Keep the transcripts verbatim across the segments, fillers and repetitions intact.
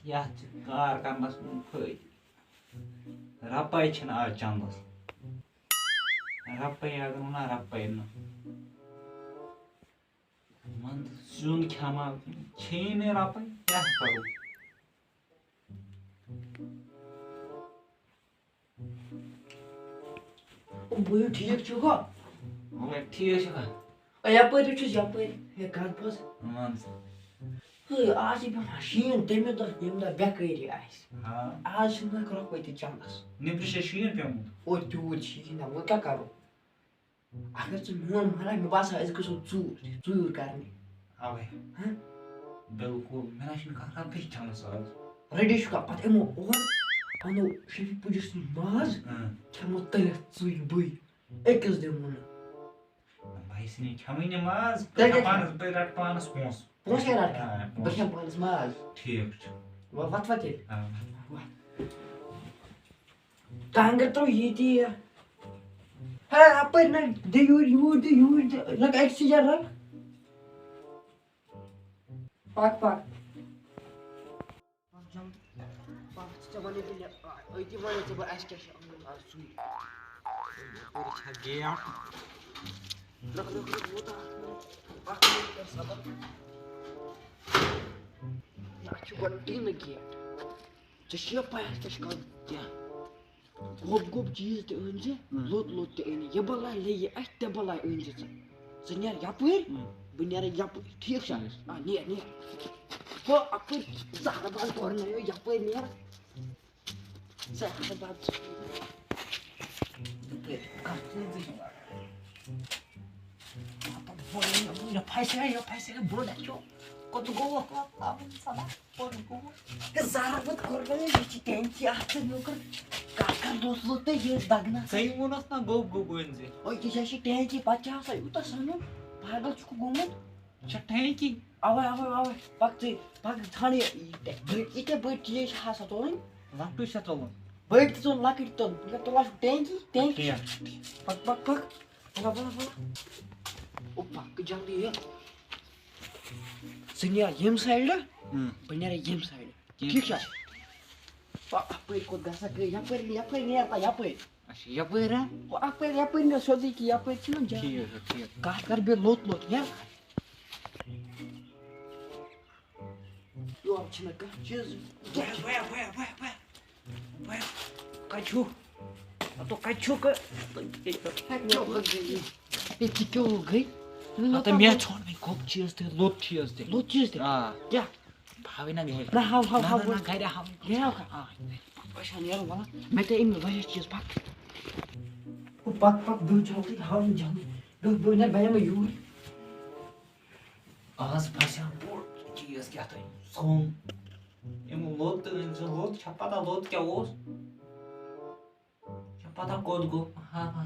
یَتھ چھِ کار کَرنَس منٛز فٲیدٕ۔ رۄپَے چھِنہٕ آز چَندَس۔ رۄپَے اگر وَنان، رۄپَے نہٕ۔ وَنٛدٕ سیُن کھٮ۪مہٕ ہا، چھیی نہٕ رۄپَے، کیٛاہ کَرو؟ بہٕ ٹھیٖک چھُکھا؟ مگر ٹھیٖک چھُکھا؟ اے، یَپٲرۍ چھُس یَپٲرۍ۔ ہے، کَر پوٚز؟ وَن سا۔ ہے، آز چھِ پٮ۪وان شیٖن، تَمہِ دۄہ، ییٚمہِ دۄہ بٮ۪کٲری آسہِ۔ ہاں۔ آز چھِنہٕ لَگان رۄپَے تہِ چَندَس۔ نیٚبرٕ چھا شیٖن پیوٚمُت؟ او، تیوٗت شیٖن نہ، وۄنۍ کیٛاہ کَرو؟ اگر ژٕ میون مانکھ، مےٚ باسان، أسۍ گژھو ژوٗر، ژوٗر کرنہِ۔ اوے۔ ہہ؟ بِلکُل، مےٚ نہ چھُنہٕ کانٛہہ رَبطٕے چَندَس آز۔ ریڈی چھُکھا؟ پَتہٕ یِمو اور، اَنو شفیع پُجِس نِش ماز، اۭں۔ کھٮ۪مو تٔلِتھ ژٕے بٕے، أکِس دِمو نہٕ۔ بھائی سٕنٛدِ کھٮ۪مٕے نہٕ ماز، تیٚلہِ بہٕ کیٛاہ پانَس، بہٕ رَٹہٕ پانَس پونٛسہٕ۔ پونٛسہٕ ہے رَٹہٕ۔ آ، بہٕ پونٛسہٕ۔ کھٮ۪مہٕ پانَس ماز۔ ٹھیٖک چھُ۔ وۄنۍ وَتھ وَتھ تیٚلہِ۔ آ۔ وَتھ۔ کانٛگٕر ترٛٲو ییٚتی۔ ہے، اَپٲرۍ نہ، دِ یوٗرۍ، یوٗرۍ دِ، یوٗرۍ دِ۔ لَگ اَکہِ سۭتۍ لَگ۔ پَک، پَک۔ پَک جلدی۔ پَک، ژٕ ژےٚ وَنَے بہٕ نہ-، آ، أتی وَنَے ژےٚ بہٕ اَسہِ کیٛاہ چھِ اَنُن آز سُے۔ یَپٲرۍ چھا گیٹ؟ رُک، رُک، رُک، ووت اَکھ مِنٹ۔ اَکھ مِنٹ کر صبر۔ نہ، اَتھ چھُ گۄڈٕ ٹیٖنہٕ گیٹ۔ ژےٚ چھُیا پَے اَسہِ کیٛاہ چھُ کَرُن؟ کیٛاہ؟ گوٚب گوٚب چیٖز تہِ أنۍ زِ، اۭں۔ لوٚت لوٚت تہِ أنۍ۔ یہِ بَلاے لَیہِ اَتھِ، تہِ بَلاے أنۍ زِ ژٕ۔ ژٕ نیر یَپٲرۍ، اۭں۔ بہٕ نیرٕ یَپٲرۍ۔ ٹھیٖک چھا؟ ٹھیٖک۔ آ، نیر، نیر۔ ہو، اَپٲرۍ زَہرٕ بَل کورنَے یَپٲرۍ نیر۔ زَہرٕ بَل۔ یَپٲرۍ کَتھ چیٖزٕے چھُنہٕ لَگان۔ مطلب، بہٕ یہِ پھَسے، یہِ پھَسے، بوٚڑ ہیٚچھو۔ کوٚت گوٚو؟ کوٚت آو؟ سَلا، کوٚت گوٚو؟ ہے، زارٕ بہٕ کوٚر نہٕ، یہِ چھِ ٹینکی اَتھ سۭتۍ، مےٚ کوٚر کَتھ کَتھ دوٚس لوٚت تہٕ یہِ دَگنَس۔ ژےٚ ووٚنُتھ نا گوٚب گوٚب أنۍ زِ۔ اوے، یہِ چھا، چھِ ٹینکی، پَتہٕ چھِ آسان یوٗتاہ سَنُن، پاگل چھُکھ گوٚمُت۔ یہِ چھا ٹینکی؟ اَوَے، اَوَے، اَوَے، پَک ژٕے، پَک ژھانٛڈ یہِ، یہِ کیٛاہ بٔڑ چیٖز چھِ آسان تُلٕنۍ؟ لۄکٹُے چھا تُلُن؟ بٔڑۍ تہِ تُل، لۄکٕٹۍ تہِ تُل، مطلب، تُل اَسہِ ٹینکی، ٹینکی۔ ٹھیٖک۔ پَک، پَک، پَک۔ بَلا، بَلا، بَلا۔ او پَک جلدی یہِ۔ ژٕ نیر ییٚمہِ سایڈٕ، اۭں۔ بہٕ نیرٕ ییٚمہِ سایڈٕ۔ کینٛہہ ٹھیٖک چھا؟ پَ-، اَپٲرۍ کوٚت گژھکھ؟ یَپٲرۍ، یَپٲرۍ نیر پَتہٕ یَپٲرۍ۔ اچھا، یَپٲرۍ ہا؟ او اَپٲرۍ، یَپٲرۍ نیر سیوٚدُے کہِ یَپٲرۍ چھِنہٕ جان۔ ٹھیٖک چھُ، ٹھیٖک۔ کَتھ کَر بیٚیہِ لوٚت لوٚت نیر۔ یورٕ چھِنہٕ کانٛہہ چیٖز۔ بیا، بیا، بیا، بیا، بیا۔ بیا۔ کَتہِ چھُو؟ ہَتو، کَتہِ چھُو؟ کَ-، ہے، ژٕ کیٛاہ گٔے؟ ہَتو، مےٚ ژھوٚن وۄنۍ گوٚب چیٖز تہِ، لوٚت چیٖز تہِ۔ لوٚت چیٖز تہِ؟ آ۔ کیٛاہ؟ بہٕ ہاوے نہ گرِ۔ نہ، ہاو، ہاو، نہ، ہاو، نہ، ہاو۔ نہ، گرِ ہاوے۔ گرِ ہاو کَتھ؟ آ۔ أسۍ ہا نیرو، وَلہٕ۔ مےٚ تہِ أنۍ مےٚ واریاہ چیٖز، پَک۔ او، پَک، پَک، دُہ جلدی، ہاو نہٕ جلدی۔ دُہ، دُہ، نہ، بہٕ یِمہٕ یوٗرۍ۔ آز پھسیو بوٚڑ چیٖز کیٛاہ تام، ژھوٚن۔ یِمو لوٚت تہٕ أمۍ سٕنٛز لوٚت، چھا پتہ لوٚت کیٛاہ اوس؟ چھا پتہ کوٚت گوٚو؟ ہا، ہا۔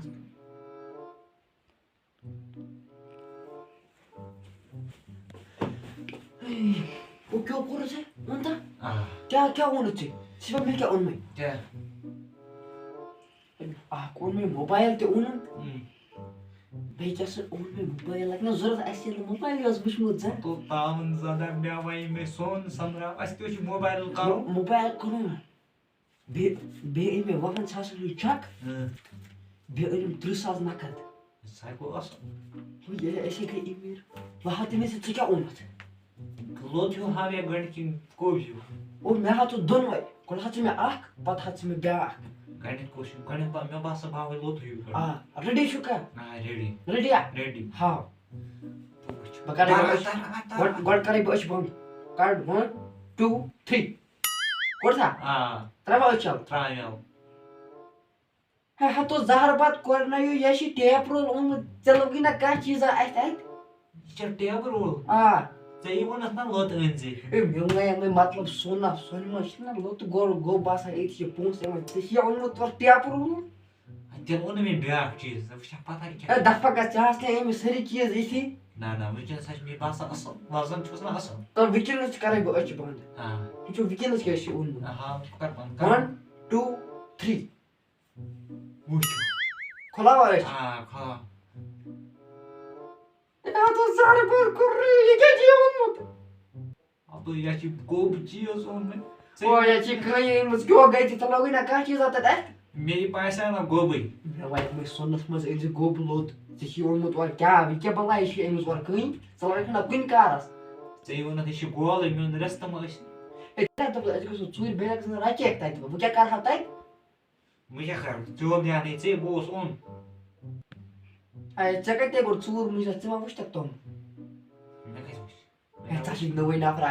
او، کیٛاہ کوٚرُتھ ژےٚ؟ وَن تہ؟ آ۔ کیٛاہ، کیٛاہ اوٚنُتھ ژےٚ؟ ژٕ وَن مےٚ کیٛاہ اوٚن وۄنۍ؟ کیٛاہ؟ اکھ اوٚن مےٚ موبایل تہِ اوٚنُم۔ اۭں۔ بیٚیہِ کیٛاہ سا اوٚن مےٚ موبایل، لَگہِ نہ ضوٚرَتھ اَسہِ ییٚلہِ موبایلٕے اوس وٕچھمُت زَن۔ تو تاوَن زَن مےٚ وَنہِ مےٚ سون سَمراو، اَسہِ تہِ اوس یہِ موبایل کَرُن۔ مو-، موبایل کوٚرُن مےٚ۔ بیٚیہِ، بیٚیہِ أنۍ مےٚ وُہَن ساسَن ہُنٛد چَک۔ اۭں۔ بیٚیہِ أنِم تٕرٛہ ساس نَقٕد۔ سُہ ہا گوٚو اَصٕل۔ ہُہ ییٚلہِ أسے گٔے أمیٖر۔ وۄنۍ ہاو تہٕ مےٚ ژٕ، ژٕ کیٛاہ اوٚنُتھ؟ لوٚت ہیوٗ ہاو یا گۄڈٕ کِنہٕ کوٚب ہیوٗ؟ او، مےٚ ہاو ژٕ دۄنوَے۔ گۄڈٕ ہاو ژٕ مےٚ اَکھ، پَتہٕ ہاو ژٕ مےٚ بیٛاکھ۔ گۄڈٕنٮ۪تھ کوٚش، گۄڈٕنٮ۪تھ با-، مےٚ باسان بہٕ ہاوَے لوٚت ہیوٗ گۄڈٕ۔ آ، ریڈی چھُکھا؟ آ، ریڈی۔ ریڈیا؟ ریڈی۔ ہاو۔ بہٕ وٕچھٕ۔ بہٕ کَرَے تَر، گۄڈٕ أچھ-، تَر، تَر، تَر۔ گۄڈٕ، گۄڈٕ کَرَے بہٕ أچھ بنٛد۔ کَڑ، one، two، three۔ کوٚر سا؟ آ۔ ترٛاوَا أچھ یَلہٕ؟ ترٛاو یَلہٕ۔ ہے، ہتو زہر بَتہٕ کوٚر نہ یہِ، یہِ چھِ ٹیپ رول اوٚنمُت، ژےٚ لوٚگُے نہ کانٛہہ چیٖزا اَتھِ اَتہِ؟ یہِ چھا ٹیپ رول؟ آ۔ ژےٚ یی ووٚنُتھ نہ لوٚت أنۍ زِ۔ ہے، مےٚ وَنے، مےٚ مطلب سۄن، سۄنہِ منٛز چھِ نہ لوٚت گوٚو، گوٚو باسان ییٚتہِ چھِ پونٛسہٕ یِوان، ژےٚ چھِ یہِ اوٚنمُت تورٕ ٹیپ رول؟ تیٚلہِ اوٚن نہٕ مےٚ بیٛاکھ چیٖز، ژےٚ وٕچھا پتہ یہِ کیٛاہ؟ ہے، دَفعہ گژھ، ژےٚ آسہٕ نہٕ أمِس سٲری چیٖز یِتھی۔ نہ، نہ، وٕنکیٚنَس حظ چھِ مےٚ باسان اَصٕل، وۄزَن چھُس نہ اَصٕل۔ تہٕ وٕنکیٚنَس تہِ کَرَے بہٕ أچھ بنٛد۔ آ۔ وٕچھو وٕنکیٚنَس کیٛاہ چھِ اوٚنمُت۔ آ، ہاو، کَر بنٛد، کَر۔ One، two، three۔ وٕچھ۔ کھُلاوا أچھ؟ آ، کھُلاو۔ اے، اَتھ اوس زَرٕ بوٚڑ کوٚرمُت، یہِ کیٛاہ چھُ یہِ اوٚنمُت؟ اَپٲرۍ یَتھ چھِ گوٚب چیٖز اوٚنمُت۔ ژےٚ او، یہِ چھِ کٲنی أنمٕژ کیو گٔے تہِ، ژٕ لوگُے نہ کانٛہہ چیٖزا تَتہِ اَتھِ۔ مے باسیٛو نہ گوٚبٕے۔ مےٚ وَنہِ مےٚ سۄنَس منٛز أنۍ زِ گوٚب لوٚت، ژےٚ چھِ اوٚنمُت اورٕ کیٛاہ، یہِ کیٛاہ بَلاے چھِ أنمٕژ اورٕ کٕنۍ، ژٕ لَگَکھ نہ کُنہِ کارَس۔ ژےٚ ووٚنُتھ یہِ چھِ گولٕے، میون رِستہٕ ما ٲسۍ؟ ہے، کیٛاہ دوٚپُس، اَسہِ گوٚژھ نہٕ ژوٗرِ بیٚیہِ لَگَس نہٕ رَچہِ اَکہِ تَتہِ، بہٕ کیٛاہ کَرٕ ہا تَتہِ؟ وۄنۍ کیٛاہ کَرٕ؟ ژےٚ ووٚن یا نَے ژےٚ، بہٕ اوس اوٚن۔ ہے، ژےٚ کَتہِ گوٚو ژوٗر مُجرا، ژٕ ما وٕچھتَکھ تِم؟ مےٚ کَتہِ وٕچھ؟ ہے، ژےٚ چھِ نٔوٕے نفرا۔